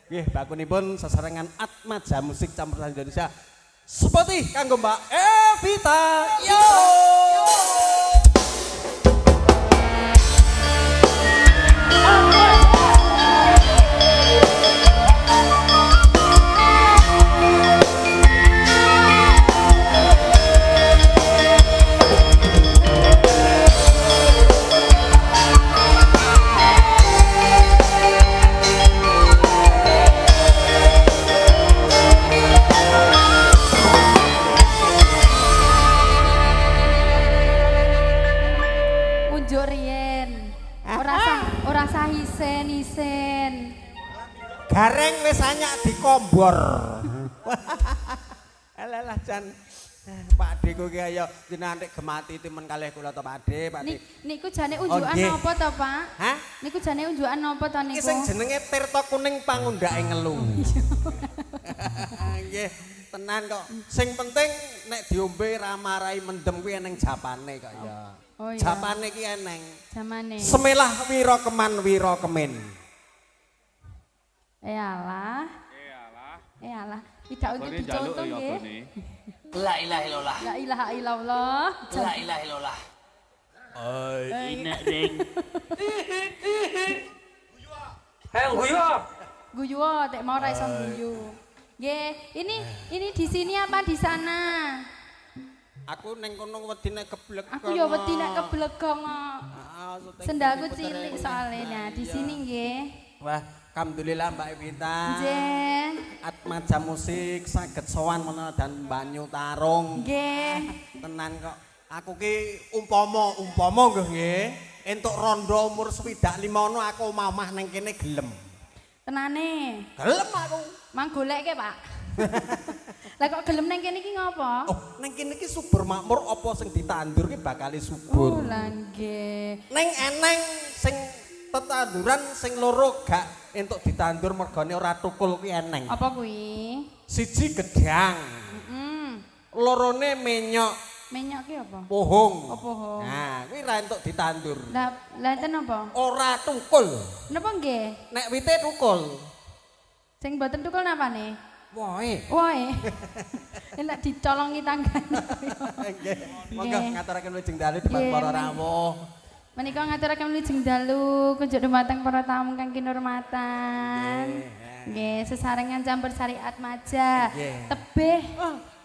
Nggih, bakunipun sesarengan Atmaja Musik Campursari Indonesia. Seperti kanggo Mbak Evita. Yo. Unjuk riyen. Ora sah isen-isen. Gareng wis anyak dikombor. Alah jan. Pak Deku ki ayo jenengan nek gemati timen kalih kula to Pak De, Pak De. Niku jane unjukan nggih. napa to, Pak? Hah? Niku jane unjukan napa to Iki niku? sing jenenge Tirta Kuning pangundhake ngelu. Nggih, tenan kok. Sing penting nek diombe ra marai mendem kuwi eneng japane kok ya. Oh iya. Japane ki eneng. Jamane. Semelah wira keman wira kemin. Eh alah. Eh alah. Tidak untuk Agone njaluk dicontoh ya nggih. agone. La ilaha illallah. La ilaha illallah. La ilaha illallah. Oi, inek ding. Ayo guyu. Guyu tek mau ra iso guyu. Nggih, ini di sini apa di sana? Aku ning kono wedi nek keblegong. Aku ya wedi nek keblegong kok. Ah, syuting Sendalku diputer cilik ngene. soalnya. Nah, di sini nggih. Wah, alhamdulillah Mbak Evita. Nggih. Atmaja Musik saged sowan menawa dan Banyu Tarung. Nggih. Tenan kok. Aku ki umpama umpama nggih nggih, entuk rondo umur 65 aku omah-omah ning kene gelem. Tenane. Gelem aku. Mang golekke, Pak. Lah kok gelem nang kene iki ngopo? Oh, ning kene iki subur makmur apa sing ditandur ki bakal Oh, subur. lah nggih. Ning eneng sing tetanduran sing loro gak entuk ditandur mergane ora tukul kuwi eneng. Apa kuwi? Siji gedang, Heeh. lorone menyok Menyok ki apa? pohong. Oh, pohong. Nah, kuwi ra entuk ditandur. Lah lah enten apa? Ora tukul. Napa nggih? Nek wite tukul. Sing mboten tukul napane? Woe. Woe. Enak dicolongi tanggane. Nggih. Monggo Nggih. ngaturaken wilujeng dalu depan Nggih, para men- rawuh. Menika ngaturaken wilujeng dalu kunjuk dumateng para tamu kang kinurmatan. Nggih, sesarengan campur sari Atmaja. Nggih. Tebih.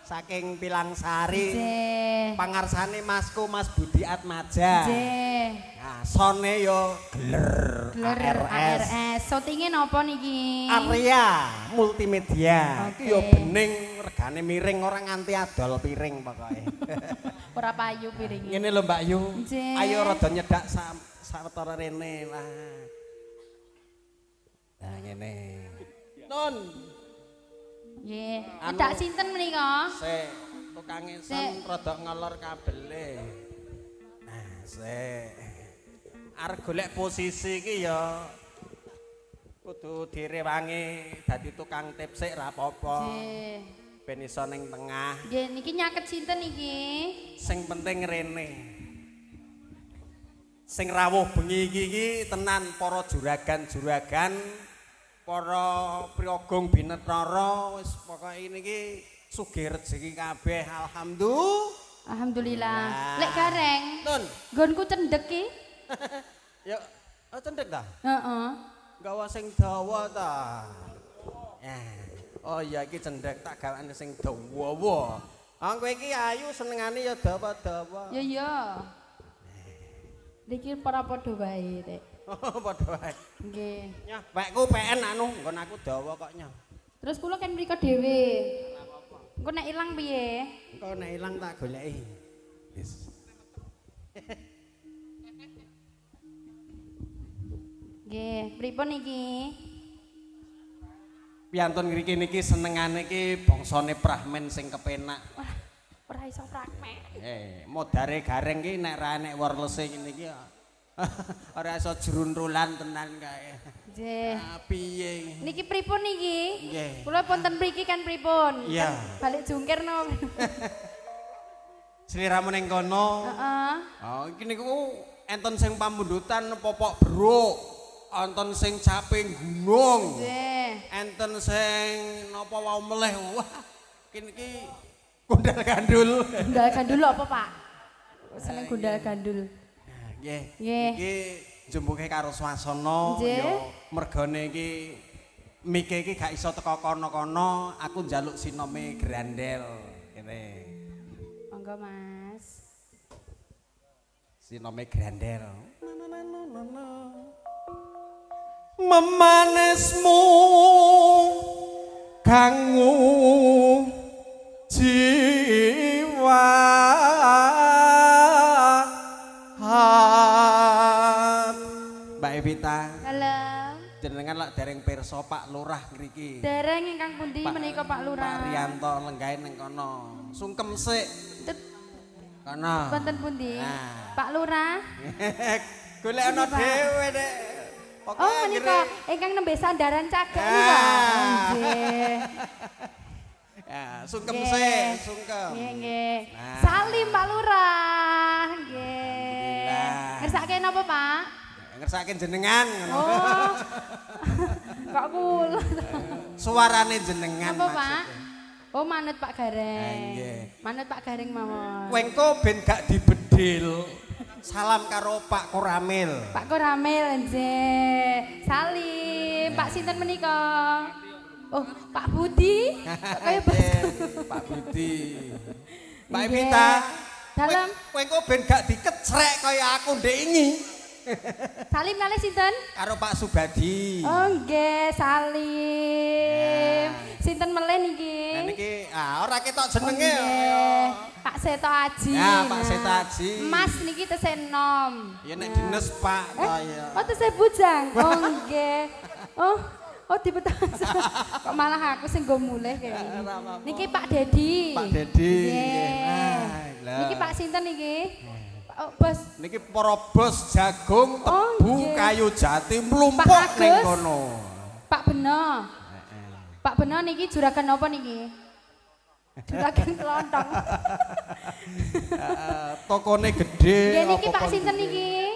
Saking Pilangsari. Nggih. Pangarsane Masku Mas Budi Atmaja. Nggih. Nah, sone yo geler, Geler ARS. ARS. Syutinge napa niki? Area multimedia. Oke. Iki yo bening, regane miring ora nganti adol piring pokoke. Ora payu piringe. Ngene lho Mbak Yu. Nggih. Ayo rada nyedak sawetara rene lah. Nah ngene. Nun, Nggih. Anu- Nyedak sinten menika? sik tukange son Sik. rada ngelor kabele. Nah, sik. Arep golek posisi iki ya kudu direwangi dadi tukang tip sik ra apa-apa. Nggih. Ben iso ning tengah. Nggih, niki nyaket sinten niki? Sing penting rene. Sing rawuh bengi iki iki tenan para juragan-juragan, para priyagung binetara wis pokoke niki sugih rejeki kabeh alhamdulillah. Alhamdulillah. Lah. Lek gareng, Nun, nggonku cendhek ki. ya oh cendhek ta? Heeh. Gawa sing dawa ta. Oh iya iki cendhek tak gawane sing dawa. Ah kowe iki ayu senengane ya dawa-dawa. Ya ya. Niki para padha wae, Rek. Oh padha wae. Nggih. Nyah, wekku PN anu, nggon aku dawa kok nyah. Terus kula kan mriko dhewe. Engko nek ilang piye? Engko nek ilang tak goleki. Wis. Nggih, pripun niki? Piantun ngriki niki senengane iki bangsane Prahmen sing kepenak. Wah, ora iso fragmen. Modare gareng ki nek ra enek wireless-e ngene iki ya. Ora iso jruntulan tenan kae. Nggih. Ah, piye? Niki pripun niki? Nggih. Kula ponten mriki kan pripun? Iya. Kan balik jungkir no. Sliramu ning kono. Heeh. Oh, iki niku enten sing pamundutan popok beruk. Wonten sing cape gunung. Nggih. Enten sing napa wau meleh. Wah, kene iki gondal gandul. Gundal gandul apa, Pak? Seneng gundal gandul. Nggih. Nggih. Iki jembuke karo swasana ya mergane iki mike iki gak iso teko kono-kono, aku njaluk sinome grandel kene. Monggo, Mas. Sinome grandel. Memanesmu kanggo jiwa. Mbak Evita. Dalem. Jenengan lak dereng pirsa Pak Lurah ngriki. Dereng ingkang pundi menika Pak Lurah? Pak Rianto lenggahe ning kono. Sungkem sik. Kono. Wonten pundi? Nah. Pak Lurah. Golek ana dhewe nek. Oh menika ingkang nembe sandaran cagak nika. Nggih. Ya, sungkem sik, sungkem. Nggih, nggih. Salim Pak Lurah. Nggih. Ngersake napa, Pak? Ngersake jenengan ngono. Oh. Kok kula. Suarane jenengan maksudnya. Pak? Oh, manut Pak Gareng. Nggih. Manut Pak Gareng mawon. Kowe engko ben gak dibedil. Salam karo Pak Koramil. Pak Koramil nggih. Salim. Pak sinten menika? Oh, Pak Budi. Kok kaya Pak Budi. Mbak Evita. Dalem. Kowe engko ben gak dikecrek kaya aku ndek ingi. Salim kalih sinten? Karo Pak Subadi. Oh nggih, salim. Sinten melih niki? Nah niki ora ketok jenenge. Oh, Pak Seto Aji. Ya, Pak Seto Aji. Mas niki tesih enom. Ya nek dines Pak kaya. Oh tesih bujang. Oh nggih. Oh, oh dibetas. Kok malah aku sing nggo mulih kaya ngene. Niki Pak Dedi. Pak Dedi. Nggih. Niki Pak sinten niki? Oh, bos. Niki para bos jagung, tebu, kayu jati mlumpuk ning kono. Pak Beno. Pak Beno niki juragan napa niki? Juragan kelontong. Tokone gedhe. Nggih niki Pak sinten niki?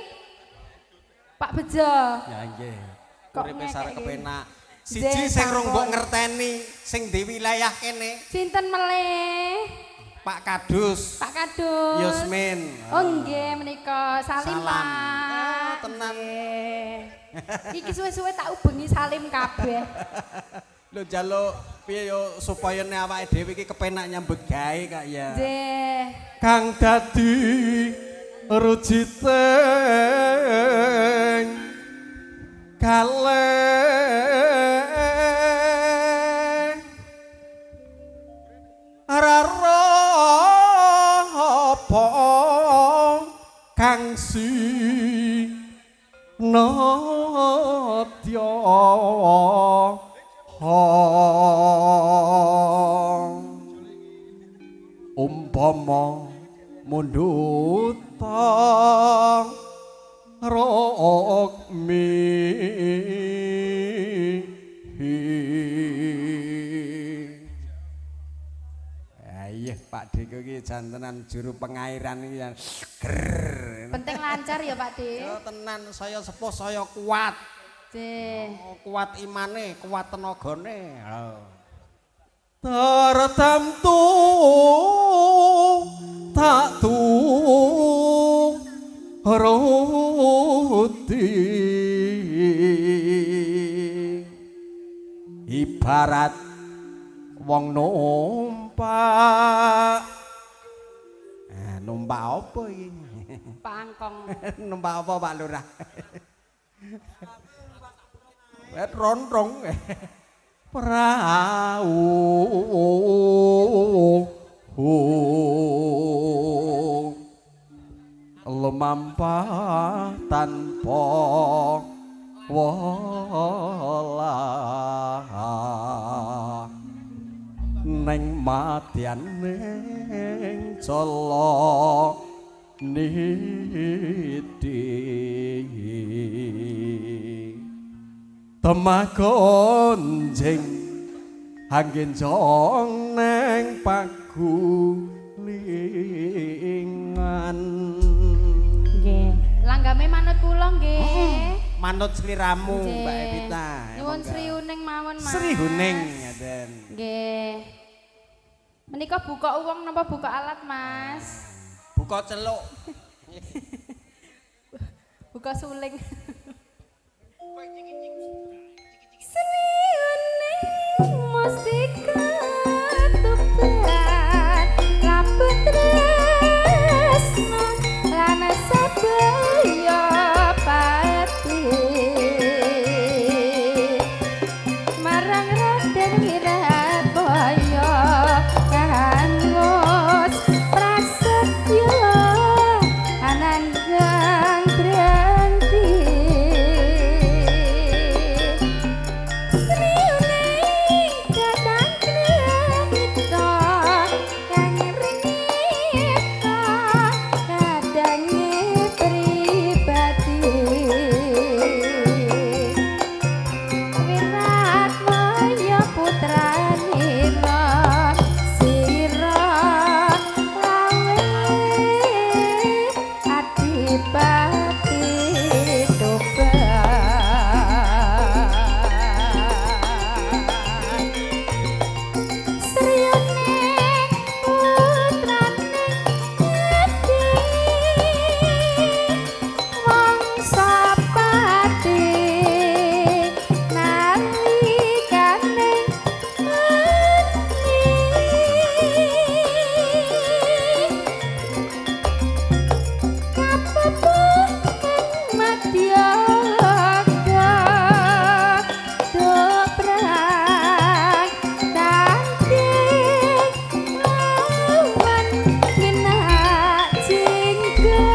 Pak Bejo. Ya nggih. Uripe sare kepenak. Siji sing rong mbok ngerteni, sing di wilayah kene. Sinten melih? Pak Kadus. Pak Kadus. Yusmin. Oh nggih menika salim Pak. Oh, tenan. Iki suwe-suwe tak ubengi salim kabeh. Lho njaluk piye yo supaya nek awake dhewe iki kepenak nyambut gawe kak ya. Nggih. Kang dadi rujiteng kaleng apa kang si nadya umpama mundhuta rokmi. Iya Pak Deko iki jantenan juru pengairan iki jan. Penting lancar ya Pak De. Ya tenan saya sepuh saya kuat. Nggih. Oh, kuat imane, kuat tenagane. Oh. Tartamtu tak tu ruti ibarat wong numpak. Numpak apa iki? Pangkong. Numpak apa Pak Lurah? Wet rontong. Prau. Lumampah tanpa welah neng madyaning jala niti temah gonjing anggenjong neng pagulingan. Nggih, langgame manut kula nggih. Manut sliramu Mbak Evita. Nyuwun Sri Huning mawon, Mas. Sri Huning ngaten. Nggih. Menika buka uang napa buka alat, Mas? Buka celuk. Buka suling. Sri Huning mustika Tuban labet tresno lan sabaya pati marang Raden Wirabaya kangos prasetyo anandang branti. Sri Huning datang krenita kang renita kadange pribadi Wiratmaya putranira sira lawe adipati Tuban. Sri Huning putrane Adi Wangsapati nalikane mati kapepuh madyaga dobrang tanding lawan minak jingga.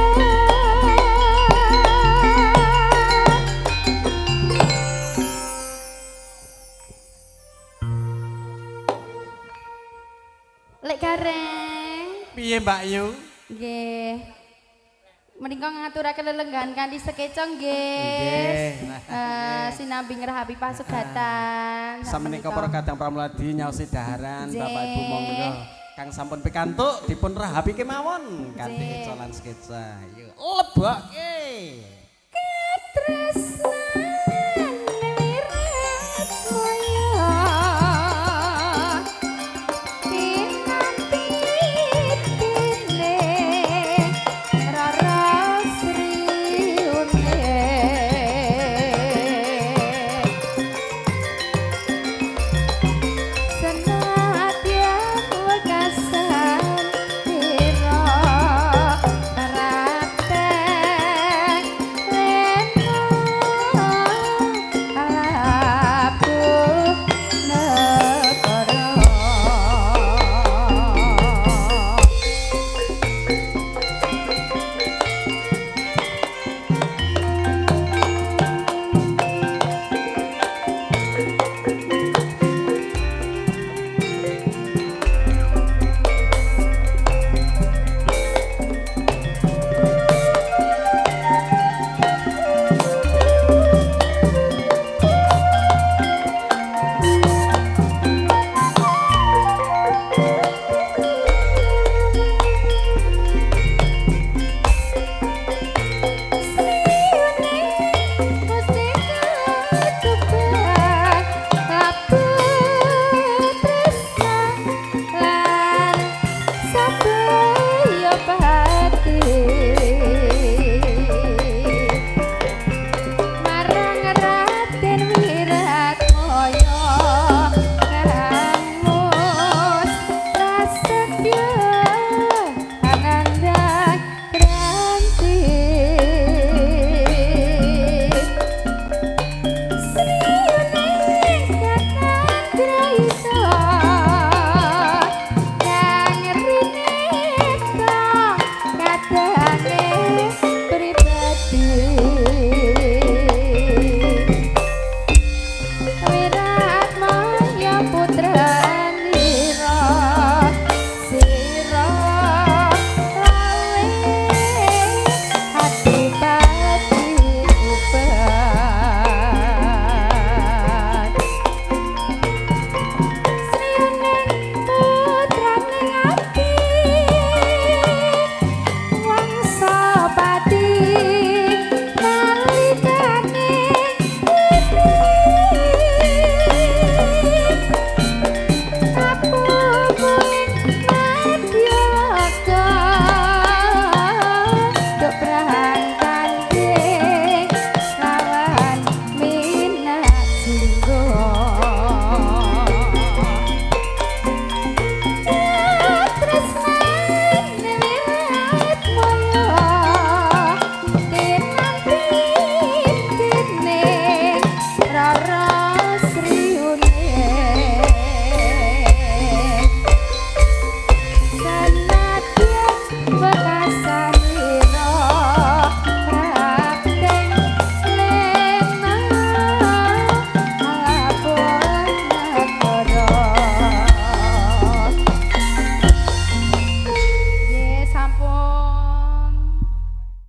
Lek Gareng. Piye Mbak Yu? Nggih. Menika ngaturaken lelenggahan kanthi sekeca nggih. Nggih. Sinambi ngrahapi pasugatan. Samenika para kadang pramladi nyaosi daharan Nggih. Bapak Ibu monggo kang sampun pikantuk dipun rahapi kemawon kanthi Nggih. ecolan sketsa. Yuk lebokke. Katresnan